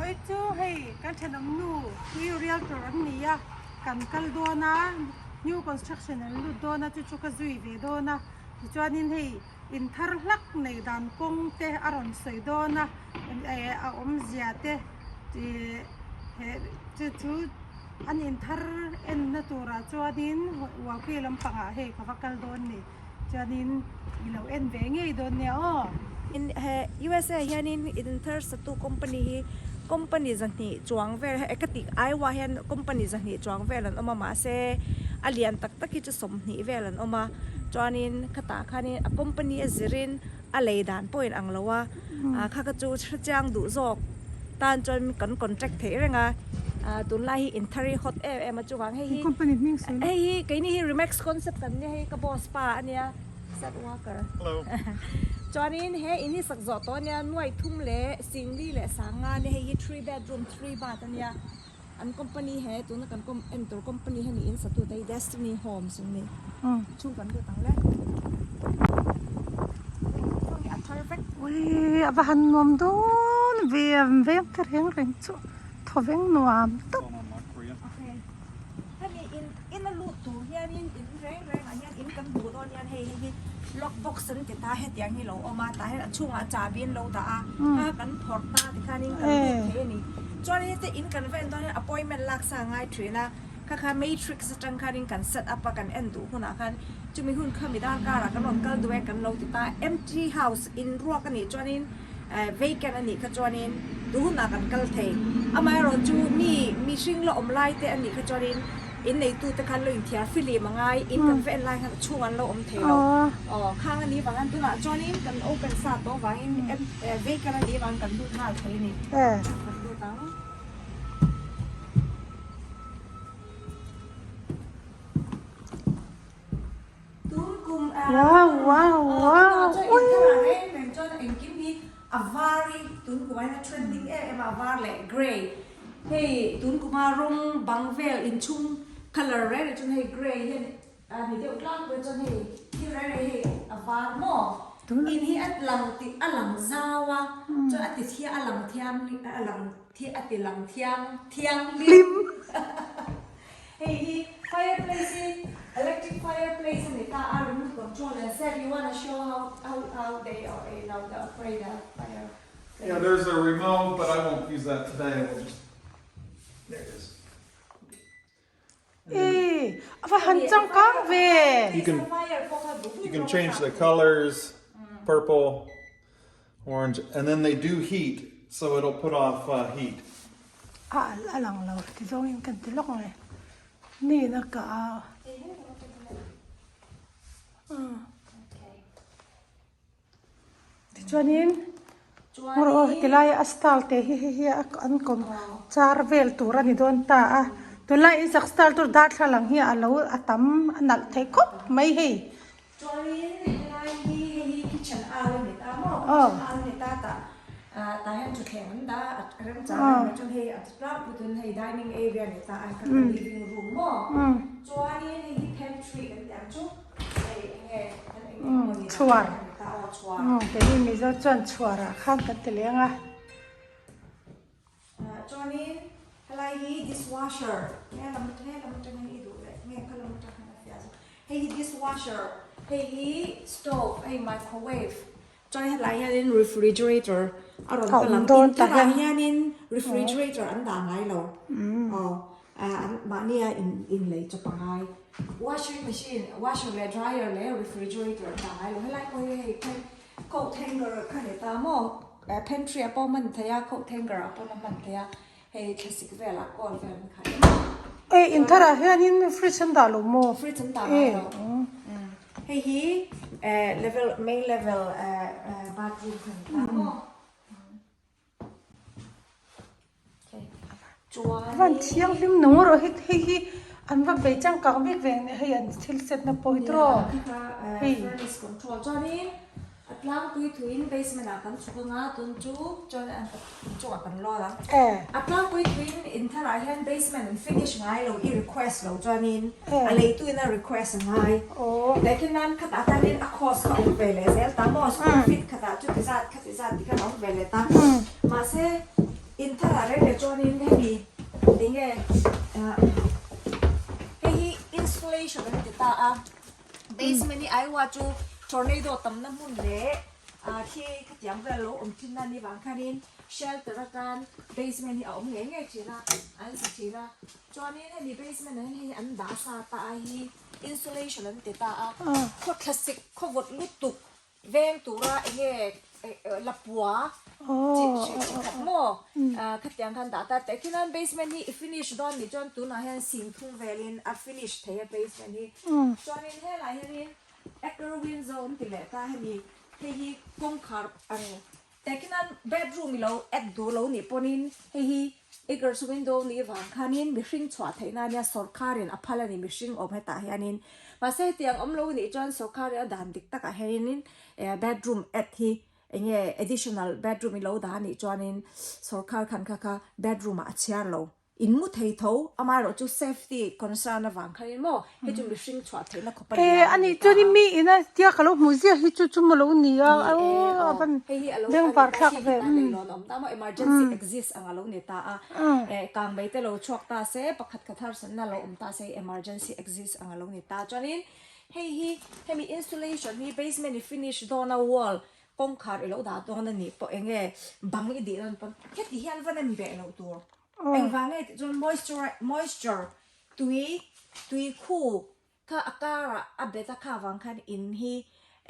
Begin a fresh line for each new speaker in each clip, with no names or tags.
Vawi chu hei kan thenawm nu hi realtor an ni a, kan kal dawn a, new construction an lut dawn a chu chu ka zui ve dawn a, tichuanin hei in thar hlak nei dan kawng te a rawn sawi dawn a, eh a awmzia te ih he chu chu an in thar enna turah chuanin Ualpui lampangah hei ka va kal dawn ni. Chuanin i lo en ve ngei dawn nia aw.
In he USA hianin in thar satu company hi company zahnih chuang vel he ka tih Iowa hian company zahnih chuang vel an awm a mahse a lian tak tak hi chu 20 vel an awm a chuanin khatah khanin a company a zirin a lei dan pawh in ang lo a ah kha kha chu hrechiang duh zawk tan chuan kan contract theih reng a ah tunlai hi in thar hi hot em em a chuvang hei hi hei hi keini hi remax concept kan nia hei ka boss pa a nia Seth Walker chuanin he in hi sak zawh tawh a nia nuai thum leh singli leh sanga a nia hei hi three bedroom three bath a nia. An company he tuna kan com en tur company hi niin satu te hi Destiny Homes an ni. Chhung kan lut ang le. Heng hi a thar vek.
Ui a va han nuam dawn ve veng te reng reng chu thaw veng nuam tawp.
Okay. Hemi in in a lut tur hianin in reng reng ah hian in kan hmuh dawn hian hei hei hi lock box an ti ta hetiang hi lo awm a tah hian a chhungah chahbi an lo dah a kha kan phawrh ta tikhanin kan lut thei a ni chuan hete in kan va en dawn hian appointment lak sa a ngai thin a kha kha matrix atang khanin kan set up a kan en duh hunah khan chumi hun kha mi darkarah kan rawn kal duh e kan lo ti ta empty house in ruak a nih chuanin vacant a nih kha chuanin tu hunah kan kal thei. Amaherawhchu mi mihring la awm lai te a nih kha chuanin in neitu te khan lo inthiar film a ngai, in kan va en lai khan a chhung an lo awm thei lo. Aw khang a nih vangin tunah chuanin kan open sa tawh vangin vacant a nih vangin kan lut nghal thei a ni. Kan lut ang.
Wow wow wow
Hei hi fireplace hi electric fireplace a ni ta a, remote control and set you wanna show how how how they are you know the operate the fire place.
Yeah there's a remote but I won't use that today we'll just there it is.
Ee a va han changkang ve.
You can you can change the colors purple orange and then they do heat so it'll put off uh, heat.
A alh a lang lo ti zawngin kan ti lawk mai. Nin a kah a. Tichuanin rawh tilai a style te hi hei hi an kawm char vel tur a ni dawn ta a. Tunlai in sak style tur darthlalang hi a lo a tam a nalh thei khawp mai hei.
Chuanin helai hi hei hi kitchen al a ni ta maw? Kitchen al a ni ta tah tah hian thutthleng an dah a remchang a ni chuan hei a tlangpui tun hei dining area a ni ta a kha living room maw? Chuanin hei hi pantry kan tih ang chu hei enge kan eng eng emaw ni
Chhuar.
a ni ta aw chhuar.
Keini Mizo chuan chhuarah khan kan ti leng a.
Chuanin helai hi dishwasher he lam he lam atang hian i duh leh nge kha lam atang hian a fiah zawk hei hi dishwasher hei hi stove hei microwave chuan helai hianin refrigerator a rawn kal ang in tharah hianin refrigerator an dah ngai lo aw an mahnia in in lei chawp a ngai washing machine washer leh dryer leh refrigerator an dah ngai lo helai pawh hi hei coat hanger kha ni ta maw. Pantry ah pawh hman theih a, coat hanger ah pawh a hman theih a, hei thlasik velah kawl vel an khai em a.
E in tharah hianin fridge an dah lo maw?
Fridge an dah ngai lo. Hei hi level main level bathroom kha ni ta maw? Chuan
Van thianghlim nung erawh hi hei hi an va bei changkang bik ve ang hei an thil set na pawh hi tawh
hei furnace control chuanin a tlangpui thuin basement ah kan chhuk anga tun chu chuan an chungah kan lawn ang a tlangpui thuin in tharah hian basement an finish ngai lo i request lo chuanin a leitu in a request a ngai lehkhin nan khatah khanin a cost kha awm ve leh zel ta maw square feet khatah chuti zat khati zat ti khan a awm ve leh ta mahse. In tharah reng leh chuanin hemi enge ah hei hi insulation an ti ta a basement hi Iowa chu tornado tamna hmun leh ah khi khatiang vel lo awm thin a ni vang khanin shelter atan basement hi a awm ngei ngei thin a an ti thin a chuanin hemi basement ah hian hei an dah sa ta a hi insulation an ti ta a khaw thlasik khaw vawt lutuk Veng tura enge lapua chi chi khat maw khatiang khan dah ta teh khian basement hi i finish dawn nih chuan tunah hian sing thung velin a finish thei a basement hi chuanin helai hianin acre window an ti leh ta hemi hei hi kawngkhar ang teh khian bedroom ilo add duh lo nih pawhin hei hi acres window nih vang khanin mihring chhuah theih nan nia sawrkharin a phal a ni mihring awm hetah hianin mahse hetiang awm lo nih chuan sawrkharin a dan dik takah hianin eh bedroom add hi eng nge additional bedroom ilo dah anih chuanin sawrkhar khan kha kha bedroom ah a chhiar lo. In mu thei tho, amaherawhchu safety concern avang khanin maw hei chu mihring chhuah theihna khawp a
nia a ni ta a. Mi ina tia ka lo hmuh ziah hi chu chu maw lo ni a,
aw a van bengvar thlak ve. Leilawn awm ta maw emergency exist ang a lo ni ta a, kang mai te lo chhuak ta se pakhat khat harsatna lo awm ta se emergency exist ang a lo ni ta chuanin hei hi hemi insulation hi basement i finish dawn a wall kawngkhar i lo dah dawn a nih pawh enge bang i dih dawn pawn heti hian va nem beh loh tur. Engvang nge tih chuan moisture moisture tui tui khu kha a karah a bet a kha vang khan in hi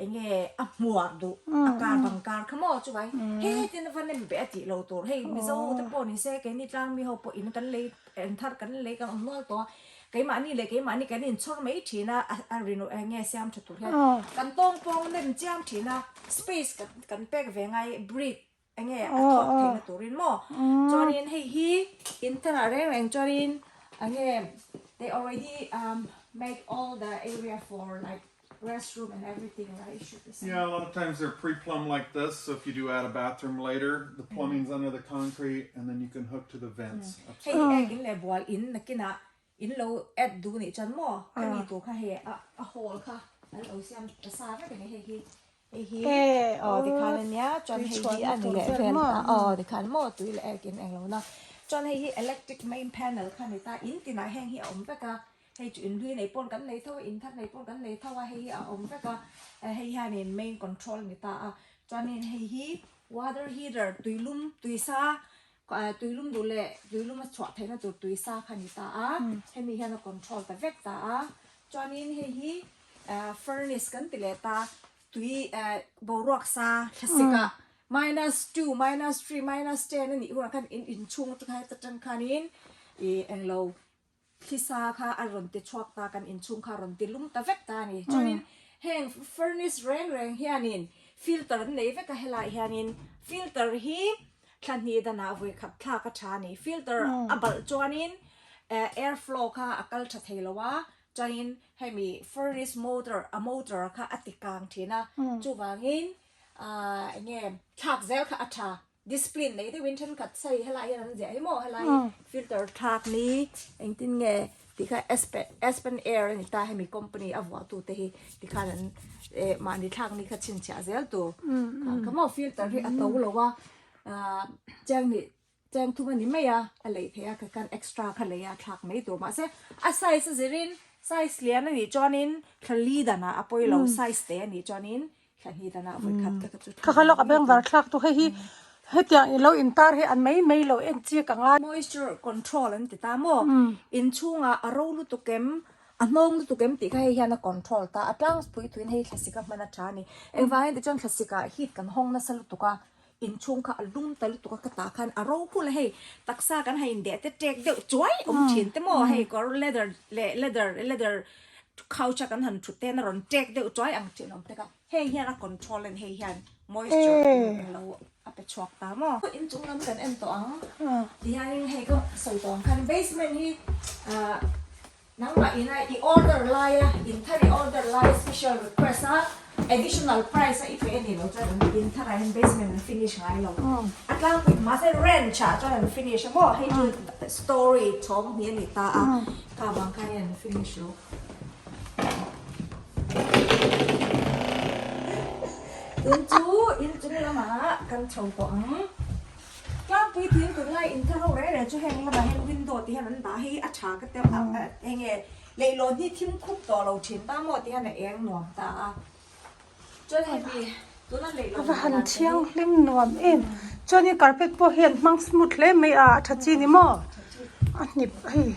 eng nge a hmuar duh a kar bang kar kha maw chuvai hetin va nem beh a tih lo tur hei Mizo te pawh ni se keini tlang mi ho pawh in kan lei eng thar kan lei kan awm nual tawh a keimahni leh keimahni kan inchhawr mai thin a a rinawh eng nge siam tha tur hian kan tawng pawng nem chiam thin a space kan kan pek ve ngai breathe Enge a thawk theihna turin maw? Chuanin hei hi in tharah reng reng chuanin enge they already um make all the area for like restroom and everything right? It should be same.
Yeah, a lot of times they're pre-plumbed like this, so if you do add a bathroom later, the plumbing's under the concrete and then you can hook to the vents
Hei
upstairs.
hi ek in leh bual in nakinah In lo add duh nih chuan maw ka mi tur kha hei a a hall kha an lo siam ta sa vek a ni hei hi hei hi aw tikhan a nia chuan hei hi a ni leh vel ta aw tikhan maw tui leh ek in englo na chuan hei hi electric main panel kha a ni ta in tinah heng hi a awm vek a hei chu in hlui nei pawn kan nei tho a in thar nei pawn kan nei tho a hei hi a awm vek a hei hianin main control a ni ta a chuanin hei hi water heater tuilum tuisa Tuilum duh leh tuilum a chhuah theihna tur tui sa kha a ni ta a, hemi hian a control ta vek ta a. Chuanin hei hi furnace kan ti leh ta, tui boruak sa thlasik ah minus two, minus three, minus ten a nih hunah khan in inchhung atang khan heta tang khanin ih englo Thisa kha a rawn ti chhuak ta, kan inchhung kha a rawn ti lum ta vek ta a ni. Chuanin heng furnace reng reng hianin filter an nei vek a, helaiah hianin filter hi thla hnih danah vawi khat thlak a tha a ni. Filter a balh chuanin air flow kha a kal tha thei lo a, chuanin hemi furnace motor a motor kha a ti kang thin a, chuvangin eng nge thlak zel kha a tha. Discipline nei deuhin thenkhat sei helai hian an ziah hi maw helai hi filter thlak ni engtin nge tih kha Aspen Aspen Air a ni ta hemi company a vuah tu te hi tikhan an eh mahni thlak ni kha chhinchhiah zel tur kha maw filter hi a to lo a ah cheng nih cheng thum a ni mai a a lei theih a kha khan extra kha lei a thlak mai tur mahse a size a zirin size lian a nih chuanin thla li danah a pawi lo size te a nih chuanin
Ka kha lawk a bengvar thlak tu hei hi hetiang i lo intar hi an mai mai lo en chik ang a.
Moisture control an ti ta maw? Inchhungah a ro lutuk em, a hnawng lutuk em tih kha hei hian a control ta. A tlangpui thuin hei thlasik a hman a tha a ni. Engvangin tichuan thlasikah heat kan hawng nasa lutuk a, inchhung kha a lum ta lutuk a ka tah khan a ro hul a hei taksa kan han indeh te tek deuh chuai awm thin te maw hei kawr leather leh leather leather couch a kan han thut te hian a rawn tek deuh chuai ang thin awm tek a hei hian a control a ni hei hian moisture in lo a pe chhuak ta maw inchung lam kan en tawh ang tihianin hei ka sawi tawh ang khan basement hi ah Nangmah ina i order laia in thar i order laia special request a additional price a i pe ani lo chuan an in tharah hian basement an finish ngai lo a tlangpui mahse ranch ah chuan an finish a maw hei chu story chhawng hnih a ni ta a kha vang khan hian an finish lo. Tun chu inchung lamah kan chho tawh ang. Tlangpui. tlangpui thing tunlai in thar ho reng reng chu heng lamah hian window ti hian an dah hi a tha ka teuh a enge leihlawn hi thim khup tawh lo thin ta maw ti hian a eng nuam ta a chuan hemi tuna leihlawn
A va han thianghlim nuam em chuanin carpet pawh hi an hmang smooth hle mai a a tha chi ni maw a hnip hei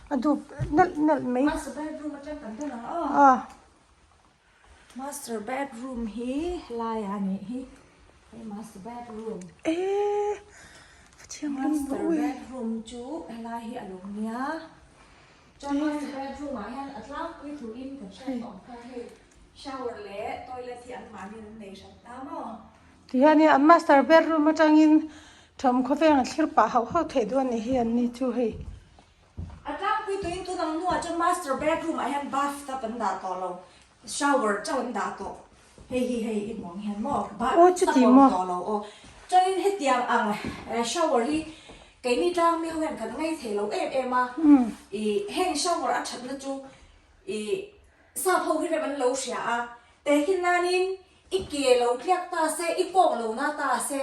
a dup nalh nalh mai
master bedroom atang kan en ang aw
a.
Master bedroom hi helai ah nih hi hei master bedroom
Eee va thianghlim
master
ui
bedroom chu helai hi a lo nia chuan master bedroom ah hian a tlangpui thuin kan hriat tawh ang khan hei shower leh toilet hi an mahni an nei hran ta maw.
Tihianin an master bedroom atangin thawm khawveng a thlir pah hauh hauh theih dawn a nih hi an ni chu hei.
A tlangpui tuin tun ang hnuah chuan master bedroom ah hian bathtub an dah tawh lo, shower chauh an dah tawh. Hei hi hei i hmuh ang hian maw bathtub a awm tawh lo aw. Chuanin hetiang ang shower hi keini tlang mi ho hian kan ngai thei lo em em a, ih heng shower a thatna chu ih sap ho hi rem an lo hria a, tehkhin nanin I ke lo tliak ta se, i kawng lo na ta se,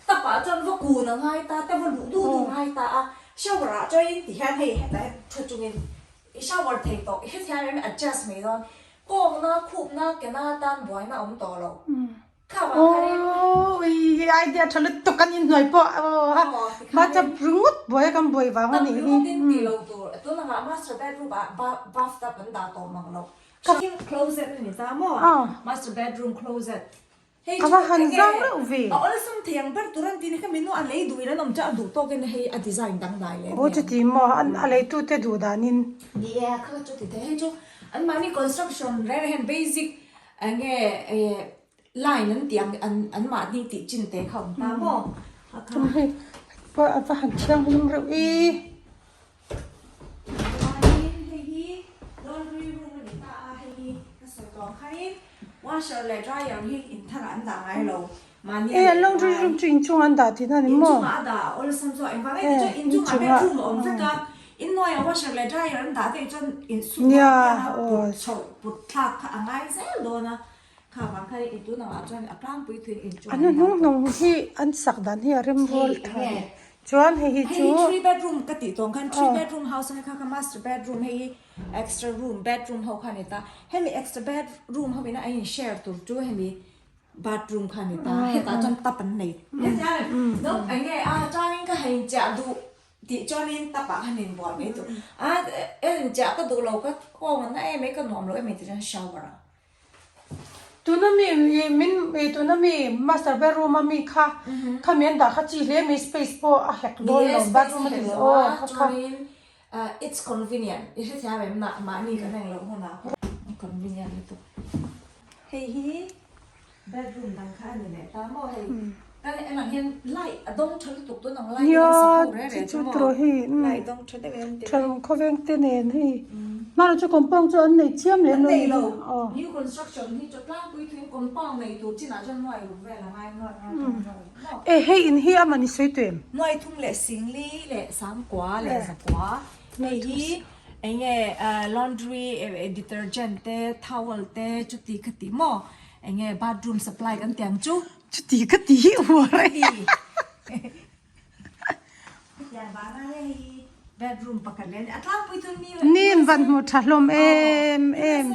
tapah chuan va kun a ngai ta te, va luh duh duh ngai ta a, shower ah chuan ti hian hei hetah hian thu chungin i shower thei tawh, heti hian rem adjust mai dawn, kawng na, khup na, ke na tan buaina a awm tawh lo. Kha vang khan in.
Aww i idea tha lutuk an inhnuai pawh aw a bathtub ringawt buai a kan buai vang a nih hi.
Tap ringawt in tih lo tur, tunah master bedroom ah bathtub an dah tawh mang lo. Cooking closet a ni ta maw? Master bedroom closet. Hei
A va han zau reuh ve.
A awlsam thei ang ber tur an ti ni kha minu a lei duh in an awm chuan a duh tawk in hei a design dang dai leh
Aw chuti maw a leitu te duh dan in.
Ni e kha kha chuti thei hei chu an mahni construction reng reng hian basic enge line an tih ang an an mahni tih chin te kha awm ta maw.
Hei pawh a va han thianghlim reuh i.
Chuanin hei hi laundry room a ni ta a, hei hi ka sawi tawh ang khanin washer leh dryer hi intharah an dah ngai lo, mahni
a laundry room chu inchungah an dah tihna a ni maw?
Inchungah a dah a awlsam chu engvang nge tih chuan inchungah bedroom a awm vek a, inhnuaiah washer leh dryer an dah te chuan insuk piaha put chhoh put thlak kha a ngai zel dawn a, kha vang khan in tunangah chuan a tlangpui thuin inchungah
A
an dah
hnuhnung
tawh.
hnung hi an sak dan hi a rem rual tha a ni. Chuan hei hi chu.
Hei hi three bedroom ka tih tawng khan three bedroom house a kha kha master bedroom hei hi extra room bedroom ho kha a ni ta hemi extra bedroom ho ina a in share tur chu hemi bathroom kha a ni ta hetah chuan tap an nei no eng nge a chuanin ka hei chiah duh tih chuanin tap ah khan in bual mai tur a en chiah ka duh lo ka kawng a na em mai ka nuam lo em mai tih chuan shower ah.
Tuna mi ih min ih tuna mi master bedroom a mi kha kha mi an dah kha chi hle mai space pawh a hek dawn lo bathroom a ti leh aw kha kha.
Chuanin it's convenient i hrethiam em nah mahni kan eng loh hunah pawh convenient lutuk. Hei hi Bedroom dang kha a ni leh ta maw hei kan en ang hian light a dawng tha lutuk tun ang light
Nia
in a sa ho reh
chi
reh
chu
chu maw
tawh hei
light dawng tha deuh em ti
thalawm khawveng te nen hei hmanah chu compound chu an nei chiam lem
an
lo
nei lo
aw
new construction hi chu tlangpui thuin compound nei tur chinah chuan nuai ruk vel a ngai nuai nuai maw
e hei in hi a mani sawi tu em
nuai thum leh singli leh sangkua leh zakua hei hi eng nge laundry detergent te towel te chuti khati maw Enge bathroom supply kan ti ang chu.
Chuti ka ti hi uar e.
Hetiang vanga hei hi bedroom pakhat leh a ni. A tlangpui chu ni.
Ni in van hmuh tha hlawm em em.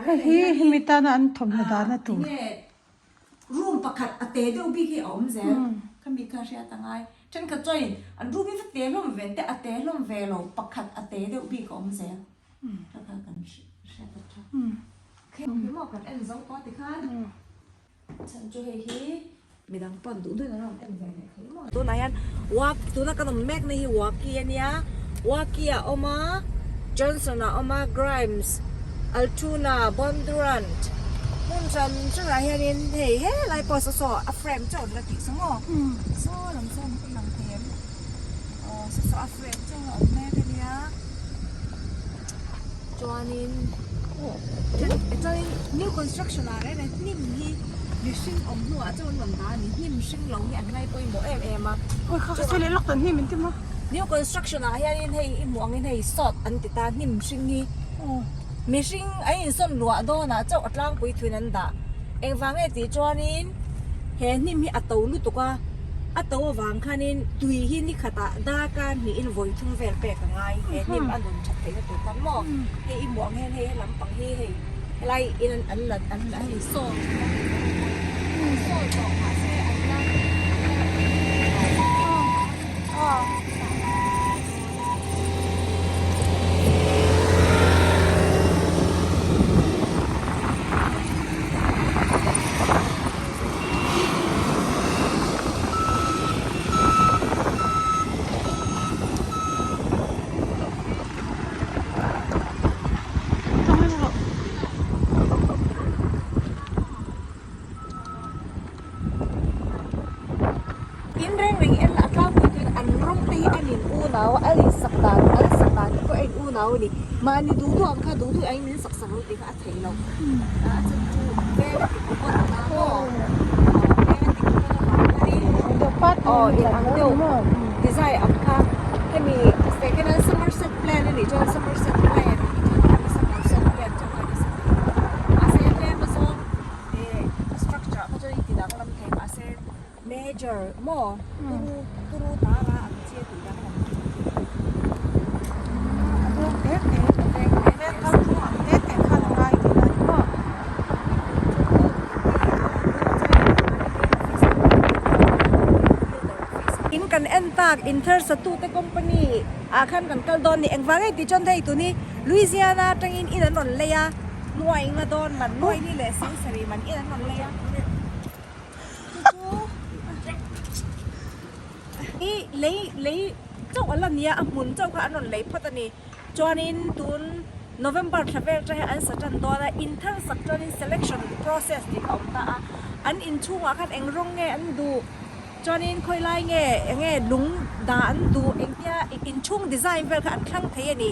Hei hi hemi tana an thawmhnaw dahna tur.
Enge room pakhat a te deuh bik hi a awm zel. Khami kha hriat a ngai. Thenkhat chuanin an room hi va te hlawm ve te a te hlawm ve lo pakhat a te deuh bik a awm zel. Ka kha kan hriat a tha. Khi maw kan en zo tawh tikhan chhan chu hei hi midang pawn duh duhin an rawn en ve leh thei maw. Tunah hian walk tuna kan awm mek na hi walkie a nia walkie a awm a Johnson a awm a Grimes Altoona Bondurant hmun hran hranah hianin hei helai pawh saw saw a frame chauh an la tih sa maw saw lam sawn a lang thei em aw saw saw a frame chauh a awm mek a nia. Chuanin chuanin new construction ah reng reng hnim hi mihring awm hnuah chuan an rawn dah a ni hnim hring lo hi an ngai pawimawh em em a.
Awi kha kha sawi leh lawk tan hnim in ti maw?
New construction ah hianin hei i hmuh angin hei sawt an ti ta hnim hring hi mihring an insawn luah dawnah chauh a tlangpui thuin an dah engvang nge tih chuanin he hnim hi a to lutuk a. A to avang khanin tui hi ni khatah darkar hnihin vawi thum vel pek a ngai he hnim a nun that theihna tur khan maw hei i hmuh ang hian hei lampang hi hei helai in an la an la hei saw saw tawh mahse an la In reng reng en lah tlangpui tuin an rawng te hi an in unau a, an in sak dan an sak dan te pawh a in unau a ni. Mahni duh duh ang kha duh duh angin min sak sak lo tih kha a theih loh. A chan chu veng a ti kawt a maw veng a ti kawt avang hianin aw in ang deuh design ang kha hemi second hand Somerset plan a nih chuan Somerset plan a nih chuan hemi Somerset plan chu a nasa thei mahse tlem azawng eh structure ah kha chuan in ti danglam thei mahse major maw turu turu tara ang chi a tih danglam thei. In kan en tak in thar satu te company ah khan kan kal dawn ni engvang nge tih chuan hei tuni Louisiana atangin in an rawn lei a nuai nga dawn man nuai ni leh sing sarih man in an rawn lei a chu chu i lei lei chauh a la nia a hmun chauh kha an rawn lei phawt a ni. Chuanin tun November thla vel te hi an sa tan dawn a, in thar sak chuanin selection process tih a awm ta a, an inchhungah khan eng rawng nge an duh, chuanin khawi lai nge eng nge lung dah an duh, engtia inchhung design vel kha an thlang thei a ni.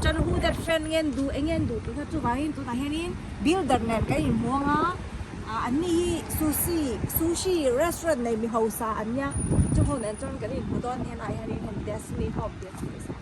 Chuan hooded fan nge an duh, eng nge an duh tih kha chuvangin tunah hianin builder nen kan inhmuang a, an ni hi sushi sushi restaurant nei mi hausa an nia, chung ho nen chuan kan inhmu dawn helaiah hianin heng Destiny Home tih a.